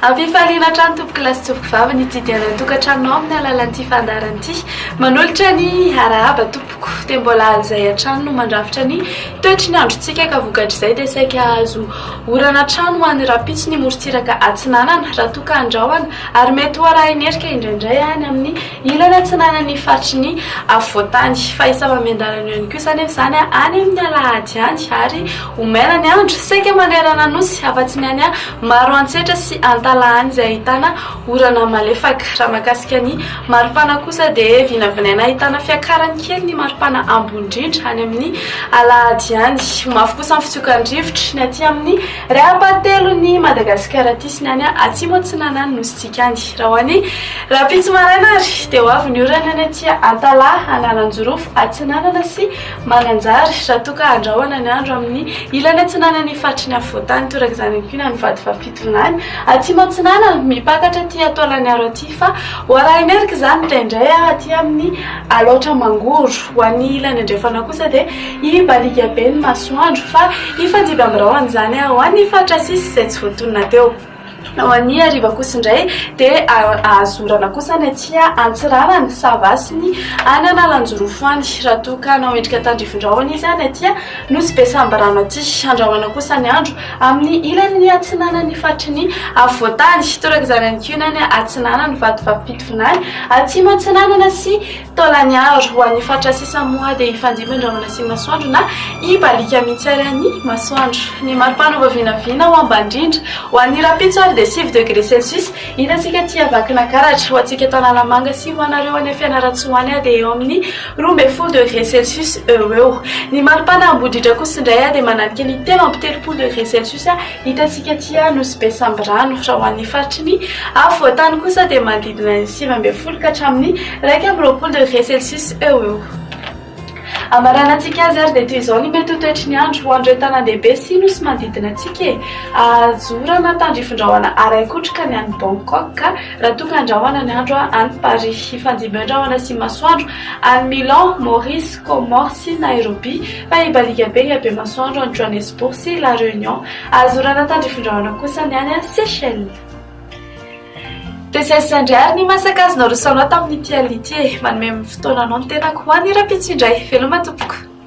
Ampifaliana hatrany tompoko lahy sy tompoko vavy ny hitsidihanay ny tokantranonao amin'ny alalan'ity fandaharana ity. Manolotra ny arahaba tompoko. Dia mbola izay hatrany no mandrafitra ny toetry ny androntsika ka vokatr'izay dia saika hahazo orana hatrany ho an'ny rahampitso ny morontsiraka atsinanana raha toa ka andrahona ary mety ho arahin'erika indraindray any amin'ny ilany atsinanan'ny faritry ny afovoantany. Fa hisava-miandalana eo ihany kosa anefa izany any amin'ny alahady any ary ho maina ny andro saika manerana Nosy afa-tsy ny any Maroantsetra sy Antalaha any izay ahitana orana malefaka. Raha mahakasika ny maripana kosa dia vinavinaina ahitana fiakarany kely ny maripana ambony indrindra any amin'ny alahady any. Ho mafy kosa ny fitsokan'ny rivotra ny aty amin'ny iray ampahatelon'i Madagasikara aty sy ny any atsimo atsinanan'ny Nosintsika any. Raha ho an'ny rahampitso maraina ary dia ho avy ny orana any aty Antalaha, Analanjirofo, Atsinanana sy Mananjary raha toa ka andrahona ny andro amin'ny ilany atsinanan'ny faritry ny afovoantany. Toraka izany ihany koa ny any Vatovavy-Fitovinany, atsimo atsinanana, mipakatra aty Taolagnaro aty fa ho arahin'ny erika izany indraindray aty amin'ny Alaotra Mangoro. Ho an'ny ilany andrefana kosa dia hibaliaka be ny masoandro fa hifandimby amin'ny rahona izany ho an'ny faritra sisa izay tsy voatonona teo. Ho an'ny hariva kosa indray dia azo orana kosa ny aty Antsiranana, Sava sy ny any Analanjirofo any. Raha toa ka hanao endrika tandrifin-drahona izy any aty Nosy Be Sambirano aty. Andrahona kosa ny andro amin'ny ilany atsinanan'ny faritry ny afovoantany. Toraka izany ihany koa ny any Atsinanana, Vatovavy Fitovinany, Atsimo Atsinanana sy Taolagnaro. Ho an'ny faritra sisa moa dia hifandimby ny rahona sy ny masoandro na hibaliaka mihitsy ary ny masoandro. Ny mari-panova vinavina ho ambany indrindra ho an'ny rahampitso ary dia 9 degré celsius hitantsika aty Vakinankaratra. Ho antsika eto Analamanga sy ho anareo any Fianarantsoa any dia eo amin'ny 12 degré celsius eo ho eo. Ny mari-pana ambony indrindra kosa indray dia mananika ny 33 degré celsius Hitantsika aty Nosy Be Sambirano. Raha ho an'ny faritry ny afovoantany kosa dia manodidina ny 19 ka hatramin'ny 21 degré celsius eo ho eo. Hamaranantsika azy ary dia toy izao ny mety ho toetry ny andro ho an'ireo tanàn-dehibe sy nosy manodidina antsika e. Azo orana tandrifin-drahona arahin-kotroka ny any Bangkok raha toa ka andrahona ny andro any Paris. Hifandimby eo ny rahona sy masoandro any Milan, Maurice, Comores sy Nairobi, fa hibaliaka be ny habe-masoandro any Johannesburg sy La Réunion. Azo orana tandrifindrahona kosa ny any Seychelles. Dia izay sy izay indray ary ny masaka azo naroso anao tamin'ity alina ity e! Manome fotoana anao ny tenako ho an'ny rahampitso indray. Veloma tompoko!